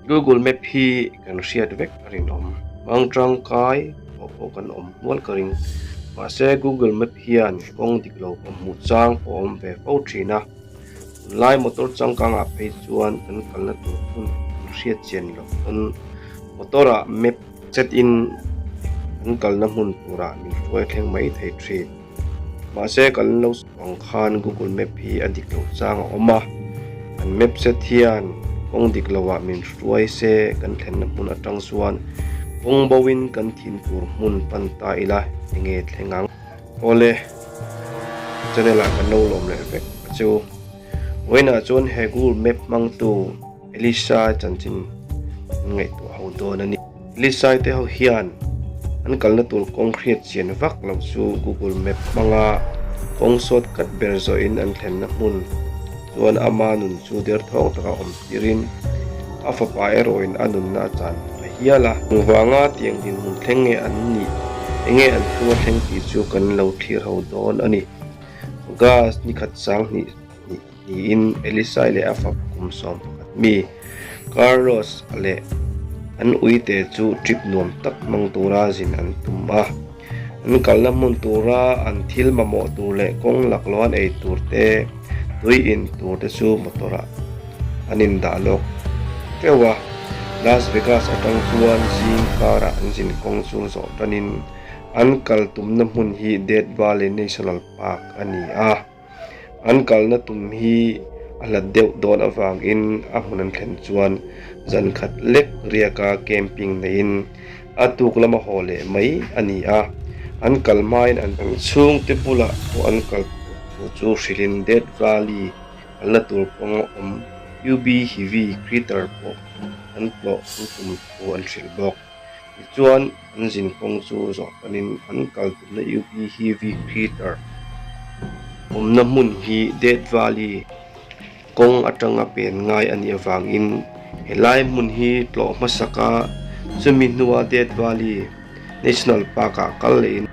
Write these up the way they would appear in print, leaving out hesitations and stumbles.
Google Map hi kan hriat vek a rinawm. Hmang tangkai pawh pawh kan awm hmual ka ring. Mahse Google Map hian kawng dik lo pawh hmuh chang pawh a awm ve fo thin a. Tunlai motor changkangah phei chuan kan kalna tur hmun kan hriat chian loh pawn motor ah map set in kan kalna hmun turah min hruai thleng mai thei thin. Mahse kan lo ang khan Google Map hi a dik loh chang a awm a, kan map set hian kawng dik loah min hruai se kan thlenna hmun atang chuan kawng bo in kan thin tur hmun pan ta ila enge thleng ang. Awle, channel ah kan lo lawm leh vek a chu. Vawiinah chuan he Google Map hmangtu Elisa chanchin an ngaihtuah ho dawn a ni. Elisai te ho hian an kalna tur kawng hriat chian vak loh chu Google Map hmanga kawng sawt kat ber zawhin an thlenna hmun chuan ama nun chu derthawng taka awm tirin a fapa erawhin a nunna a chan a hial a. Engvanga tiang dinhmun thleng nge an nih, enge an chunga thleng tih chu kan lo thlir ho dawn a ni. August ni khat 2000 hnih niin Elisai leh a fapa kum 11 mi Carlos a leh an uite chu trip nuam tak hmang tura zin an tum a. An kalna hmun tura an thil mamawh tur leh kawng laklawh an ei tur te, tui in tur te chu motor ah an indah lawk teuh a. Las Vegas atang chuan zing karah an zin kawng chu zawh tanin an kal tumna hmun hi Death Valley National Park a ni a. An kalna tum hi a hlat deuh dawn avangin a hmun an thlen chuan zan khat lek riaka camping neiin a tuk lama haw leh mai a ni a. An kal hmain an chhungte bulah pawh an kal tur thu chu hrilhin Death Valley kalna tur kawng a awm UB Heavy Critter pawh an tlawh an tum thu an hrilh bawk. Tichuan, an zin kawng chu zawh panin an kal tumna UP Heavy Critter awmna hmun hi Death Valley kawng atanga pen ngai a nih avangin helai hmun hi tlawh hmasaka chumi hnua Death Valley National Park-ah kal lehin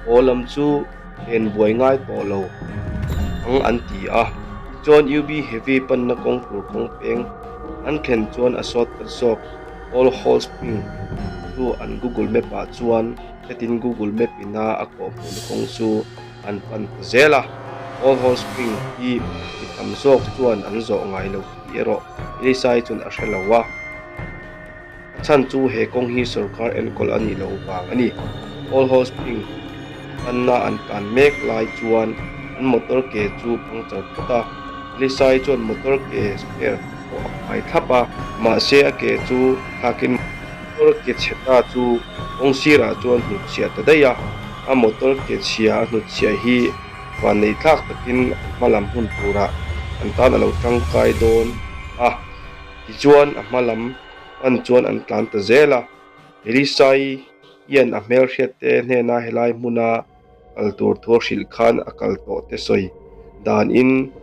haw lam chu pen buai ngai tawh lo ang an ti a. Tichuan, UB Heavy panna kawng tur kawng peng an thlen chuan a sawt ta zawk. All Hall Spring chu an Google Map ah chuan hetin Google Map ina a kawh hmuhna kawng chu an pan ta zel a. All Hall Spring hi mi tam zawk chuan an zawh ngai lo tih erawh Elisai chuan a hre lo a. A chhan chu he kawng hi sorkar enkawl a nih loh vang a ni. All Hall Spring panna an tlan mek lai chuan an motor ke chu puncture phawt a. Elisai chuan motor ke spare pawh a pai thlap a, mahse a ke chu thlakin motor ke chhe ta chu kawng sirah chuan hnutchhiah ta daih a, a motor ke chhia a hnutchhiah hi vanneih thlak takin an hma lam hun turah an tan a lo tangkai dawn a, tichuan a hma lam pan chuan an tlan ta zel a, Elisai hian a hmelhriatte hnena helai hmuna kal tur thu a hrilh khan a kal tawh te sawi danin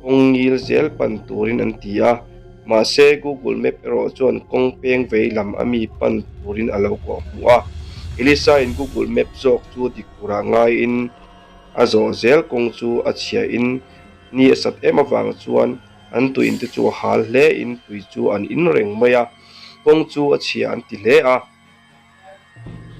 kawng ngil zel pan turin an ti a, mahse Google Map erawh chuan kawng peng vei lam a mi pan turin a lo kawh hmuh a. Elisa in Google Map zawk chu dik turah ngaiin a zawh zel kawng chu a chhia in ni a sat em avang chuan an tuin te chu a hal hle in tui chu an in reng mai a, kawng chu a chhia an ti hle a.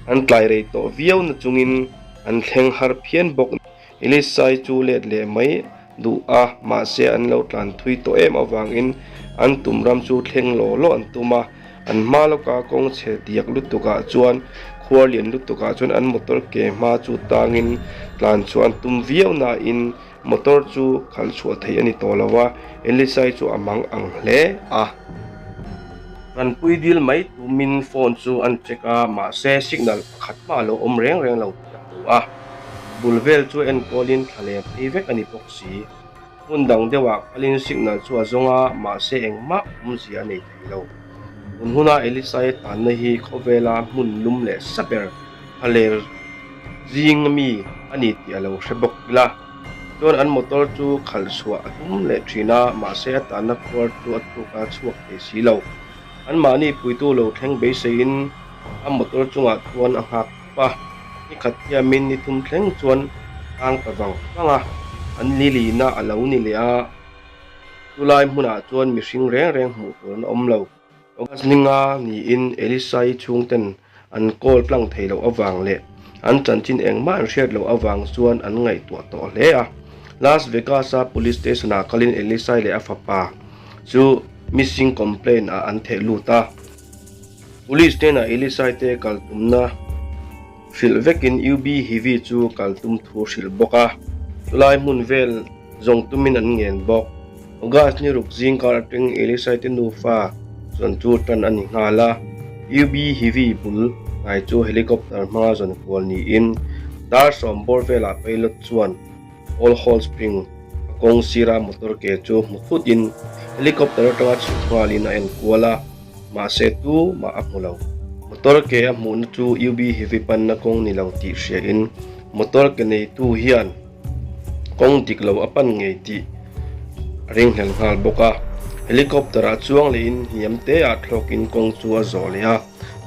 An tlai rei tawh viau na chungin an thleng har phian bawk. Elisai chu let leh mai duh a, mahse an lo tlan thui tawh em avangin an tum ram chu thleng law law an tum a. An hma lawka kawng chhe diak lutukah chuan khuar lian lutukah chuan an motor ke hma chu tangin tlan chhuah an tum viau nain Motor chu khalh chhuah theih a ni tawh lo a, Elisai chu a mang ang hle a. Ranpui dil mai tumin phone chu an check a, mahse signal pakhat mah a lo awm reng reng lo tih a hmu a. Bul vel chu enkawlin thla leh phei vek a ni bawk si. Hmun dang deuhah kalin signal chu a zawng a, mahse engmah awmzia a nei thei lo. Tun huna Elisai tanna hi khawvela hmun lum leh sa ber thla ler zing ami a ni tih a lo hre bawk ila. Chuan an motor chu khalh chhuah a tum leh thin a, mahse a tanna khuar chu a tuk a chhuak thei si lo. Anmahni puitu lo thleng beiseiin a motor chungah chuan a nghak tawp a, ni khat hiamin ni thum thleng chuan a tang ta vang vang a, an lilina a lo ni leh a. Chulai hmunah chuan mihring reng reng hmuh tur an awm lo. August ni nga niin Elisa-i chhungten an call tlang thei loh avang leh an chanchin engmah an hriat loh avang chuan an ngaihtuah tawh hle a. Las Vegas-a police station-ah kalin Elisa-i leh a fapa chu missing complaint ah an theh lut a. Police hnenah Elisa-i te kal tumna hrilh vekin UB Hivi chu kal tum thu hrilh bawk a, chulai hmun vel zawng tumin an ngen bawk. August ni ruk zing kar atang Elisai te nufa zawn chu tan a ni nghal a, UB Hivi bul hnai chu helicopter hmanga zawn kual niin dar sawm bawr velah pilot chuan Old Hall Spring a kawng sira motor ke chu hmu thutin helicopter atanga chhuk nghalin a en kual a. Mahse tu mah a hmu lo. Motor ke a hmuhna chu UB Heavy panna kawng ni lo tih hriain motor ke neitu hian kawng dik lo a pan ngei tih a ringhlel nghal bawk a. Helicopter ah chuang lehin hniam te ah thlawkin kawng chu a zawh leh a,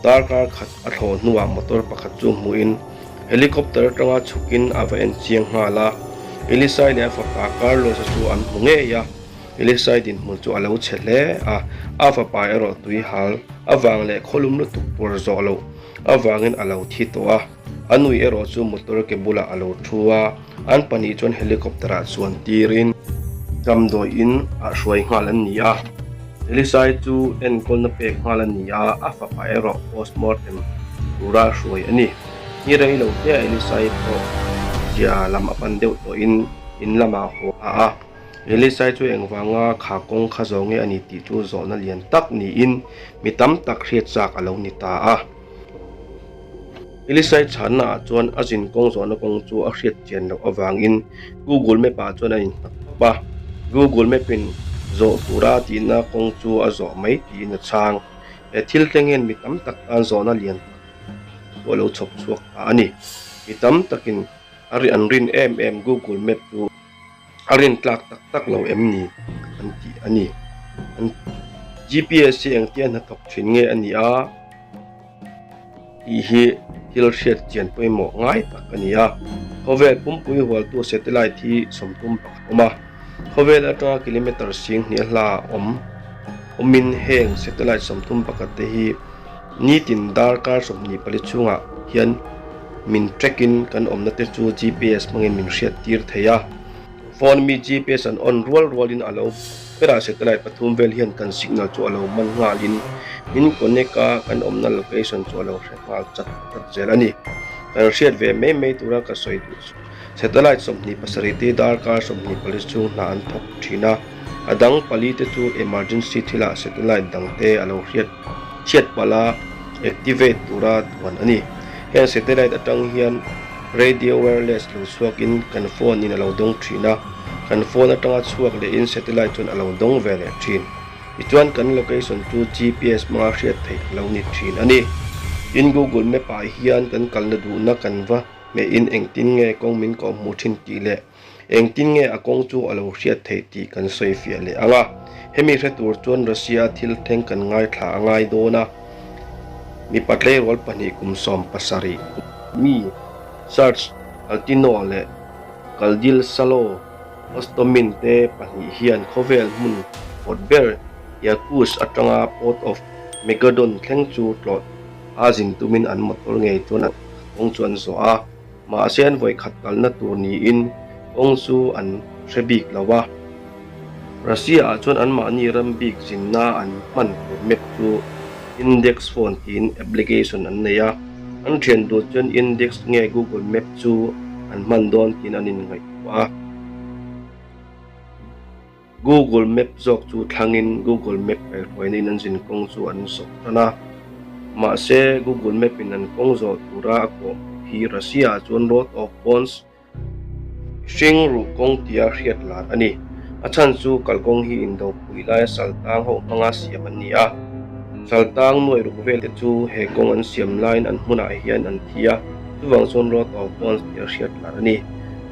darkar khat a thlawh hnuah motor pakhat chu hmuhin helicopter atanga chhukin a va en chiang nghal a. Elisai leh a fapa Carlos-a chu an hmu ngei a. Elisai dinhmun chu a lo chhe hle a, a fapa erawh tui hal avang leh khawlum lutuk pawr zawh loh avangin a lo thi tawh a. A nui erawh chu motor ke bulah a lo thu a, an pahnih chuan helicopter ah chuan tirin damdawi in ah hruai nghal an ni a. Elisai chu enkawlna pek nghal a ni a, a fapa erawh postmortem tura hruai a ni. Ni rei lo te a Elisai pawh zia lam a pan deuh tawhin in lamah haw a a. Elisai chu engvanga kha kawng kha zawh nge a ni tih chu zawhna lian tak niin mi tam tak hriat chak a lo ni ta a. Elisai chhanna ah chuan a zin kawng zawhna kawng chu a hriat chian loh avangin Google Map ah chuan a innghat tawp a. Google Map in zawh tura tihna kawng chu a zawh mai tiin a chhang. He thil thleng hian mi tam tak tan zawhna lian tak chu a lo chhawp chhuak ta a ni. Mi tam takin a an rin em em Google Map chu A rin tlak tak tak lo em ni an tih a ni. An GPS hi engtia hnathawk thin nge a ni a tih hi thil hriat chian pawimawh ngai tak a ni a. Khawvel pumpui hualtu satellite hi sawmtum pakhat a awm a. Khawvel atanga kilometer sing hnih a hla awm awmin heng satellite 31 te hi nitin darkar 24 chhungah hian min track in kan awmna te chu GPS hmangin min hriat tir thei a. Phone mi GPS an on rual rualin a lo berah satellite pathum vel hian kan signal chu a lo man nghalin min connect a, kan awmna location chu a lo hre nghal chat chat zel a ni. Kan hriat ve mai mai tura ka sawi duh chu satellite 27 te darkar 24 chhung hna an thawk thin a, a dang pali te chu emergency thilah satellite dang te a lo hriat chhiat palh a, activate tura duan a ni. Heng satellite atang hian radio wireless lo chhuakin kan phone in a lo dawng thin a, kan phone atanga chhuak lehin satellite chuan a lo dawng ve leh thin. Tichuan kan location chu GPS hmanga hriat theih a lo ni thin a ni. Tin, Google Map ah hian kan kalna duhna kan va hmehin engtin nge kawng min kawh hmuh thin tih leh Engtin nge a kawng chu a lo hriat theih tih kan sawi fiah leh ang a. Hemi hre tur chuan Russia thil thleng kan ngaithla a ngai dawn a. Mipa tleirawl pahnih kum 70 mi Serge Altino leh Kaldil Salo Ostomin te pahnih hian khawvel hmun vawt ber Yakutsk atanga Port of Megadon thleng chu tlawh a zin tumin an motor ngei chuan kawng chu an zawh a. Mahse an vawikhat kalna tur niin kawng chu an hre bik lo a. Russia ah chuan anmahni ram bik zinna an hman tur map chu Index phone tiin application an nei a. An thian duh chuan Index nge Google Map chu an hman dawn tiin an inngaihtuah a. Google Map zawk chu thlangin Google Map kaihhruaina in an zin kawng chu an zawh tan a. Mahse, Google Map in an kawng zawh tura a kawh hi Russia ah chuan Road of Bones hring ruh kawng tia hriat lar a ni. A chhan chu kalkawng hi indopui laia saltang ho hmanga siam an ni a. Saltang nuai ruk vel te chu he kawng an siam laiin an hmunah hian an thi a, chuvang chuan Road of Bones tia hriat lar a ni.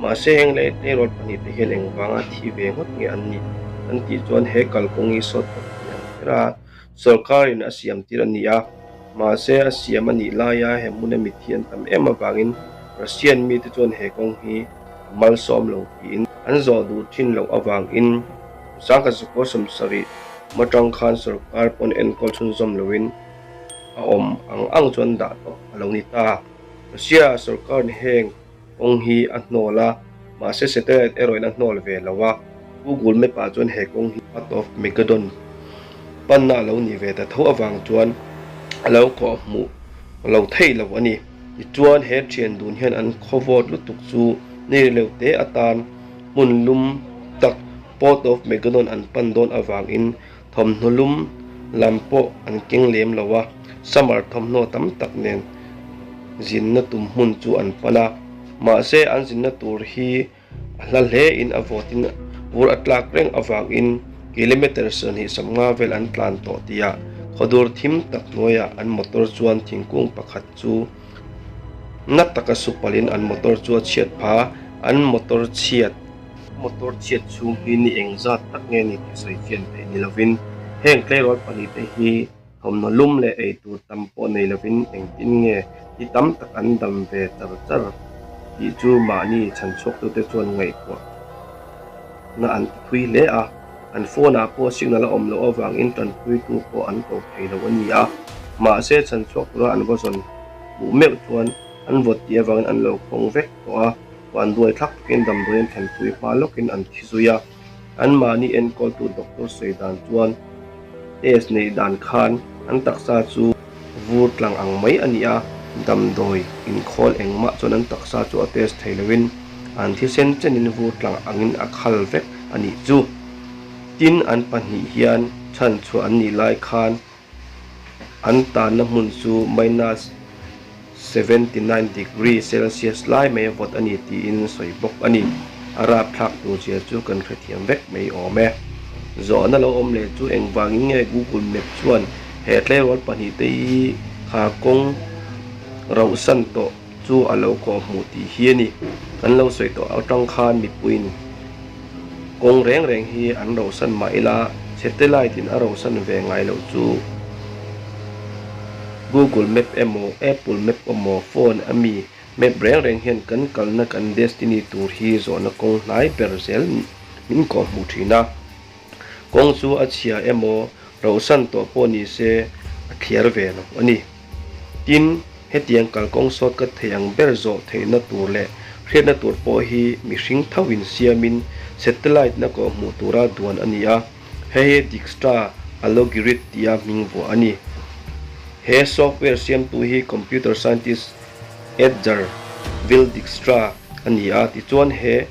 Mahse heng leh tleirawl pahnih te hian engvanga thi ve ngawt nge an nih an tih chuan he kalkawng hi sawt tak tih ang kher a, sawrkarin a siam tir a ni a. Mahse a siam a nih laia he hmuna mitthi an tam em avangin Russian mite chuan he kawng hi a malsawm lo tiin an zawh duh thin loh avangin. 1970 atang khan sorkar pawn enkawl chhunzawm loin a awm ang ang chuan dah tawp a lo ni ta. Russia sorkarin heng kawng hi a hnawl a, mahse satellite erawhin a hnawl ve lo a, Google Map ah chuan he kawng hi Path of Megadon panna a lo nih ve ta tho avang chuan a lo kawh hmuh lo thei lo a ni. Tichuan he thian dun hian an khawvawt lutuk chu ni rilo te atan hmun lum tak Port of Megadon an pan dawn avangin thawmhnaw lum lam pawh an keng lem lo a, summer thawmhnaw tam tak nen zinna tum hmun chu an pan a. Mahse an zinna tur hi a hla hle in a vawtin vur a tlak reng avangin kilometre 25 vel an tlan tawh tihah khawdur thim tak hnuaiah an motor chuan thingkung pakhat chu na taka su palhin an motor chu a chhiat pha, an motor chhiat. Motor chhiat chhung hi ni engzat tak nge ni tih sawi fian theih ni lovin heng tleirawl pahnihte hi thawmhnaw lum leh ei tur tam pawh nei lovin engtin nge ni tam tak an dam ve char char tih chu mahni chhanchhuaktute chuan ngaihtuah na an ti thui hle a, an phone ah pawh signal a awm loh avangin tanpuitu pawh an ko thei lo a ni a, mahse chhanchhuak tura an va zawn hmuh meuh chuan an vawt tih avangin an lo khawng vek tawh a. Van duai thlak takin damdawi an thlenpui hma lawkin an thi zui a, anmahni enkawltu doctor sawi dan chuan test neih dan khan an taksa chu vur tlang ang mai a ni a, damdawi inkhawl engmah chuan an taksa chu a test thei loin an thisen chenin vur tlang angin a khal vek a nih chu. Tin, an pahnih hian chhanchhuah an nih lai khan An tanna hmun chu minus 79 degree Celsius lai mai a vawt a ni tiin sawi bawk a ni. A rapthlak tur zia chu kan hrethiam vek mai awm e. Zawhna lo awm leh chu engvangin nge Google Map chuan he tleirawl pahnihte hi kha kawng rauhsan tawh chu a lo kawh hmuh tih hi a ni. Kan lo sawi tawh atang khan mipuiin kawng reng reng hi an rauhsan mah ila satellite in a rauhsan ve ngai loh chu Google Map emaw Apple Map emaw phone a mi map reng reng hian kan kalna kan destiny tur hi zawhna kawng hnai ber zel min kawh hmuh thin a. Kawng chu a chhia emaw rauhsan tawh pawh ni se a thliar ve lo a ni. Tin, hetiang kalkawng sawt ka thei ang ber zawh theihna tur leh hriatna tur pawh hi mihring thoin siamin satellite na kawh hmuh tura duan a ni a, hei hi Dijkstra Algorithm tia hming vuah a ni. He software siamtu hi computer scientist Edgar Will Dijkstra a ni a, tichuan he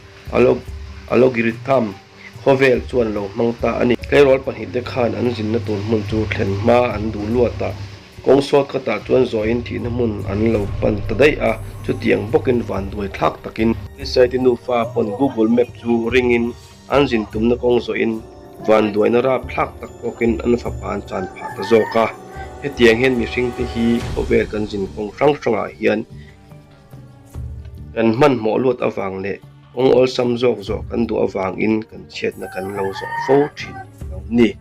algorithm Khawvel chuan lo hmang ta a ni. Tleirawl pahnihte khan an zinna tur hmun chu thlen hma an duh luat a, kawng sawt khatah chuan zawiin thihna hmun an lo pan ta daih a, chutiang bawkin vanduai thlak takin. Isaite nufa pawn Google Map chu ringin an zin tumna kawng zawhin vanduaina rap thlak tak tawkin an fapa an chan phah ta zawk a. Hetiang hian mihringte hi khawvel kan zin kawng hrang hrangah hian Kan hmanhmawh luat avang leh kawng awlsam zawk zawh kan duh avangin kan chhiatna kan lo zawh fo thin lo ni.